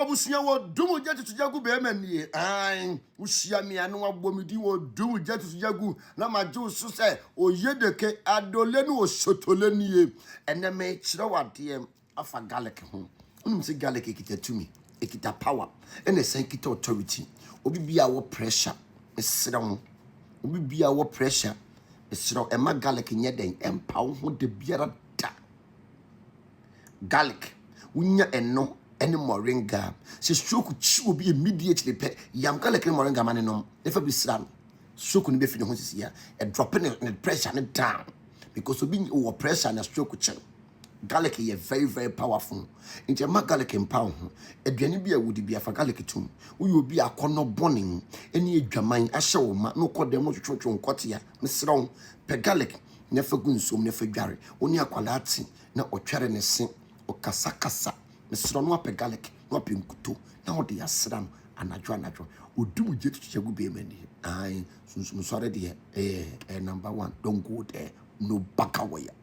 Abusua wɔ dum gya tutu gya gu bɛrima nie. Ae, wohyia me a na wabɔ me din wɔ dum gya tutu gya gu na magye wo so sɛ oyedeke adole ne osotole nie. Ɛnɛ mekyerɛ wo adeɛ afa garlic ho. Wonim sɛ garlic ekita tumi, ekita power, ɛna ɛsan kita authority. Obi bi a wɔ pressure, mesrɛ wo. Obi bi a wɔ pressure, mesrɛ wo, ɛma garlic nyɛ dɛn, ɛmpa wo ho da biara da. Garlic, wonya ɛno ɛne moringa. Sɛ stroke kyi obi immediately pɛ, yam garlic ne moringa ma ne nom. Nefa bi sra no. Stroke no bɛfi ne ho sisi a, ɛdrop ne pressure ne down. Because obi wɔ pressure na stroke kyi no. Garlic yɛ very very powerful. Nti ɛma garlic mpa wo ho. Aduane bi a wodi bi afa garlic tom. Woyɛ obi a akɔnnɔ bɔne ɛne adwaman ahyɛ wo ma na wokɔ dɛm no twetwetwe nkɔtea. Mesrɛ wo, pɛ garlic na fa gu nsuom na fa dware. Wo ne akwadaa te na ɔtwɛre ne se, ɔkasakasa. Mesrɛ no apɛ garlic na wapɛ nkuto na wode asra no anadwo anadwo. Odi mu gye tutu gu bɛrima ni. Ae, sunsum sɔre deɛ ɛyɛ number one. Don't go there. No baka wire.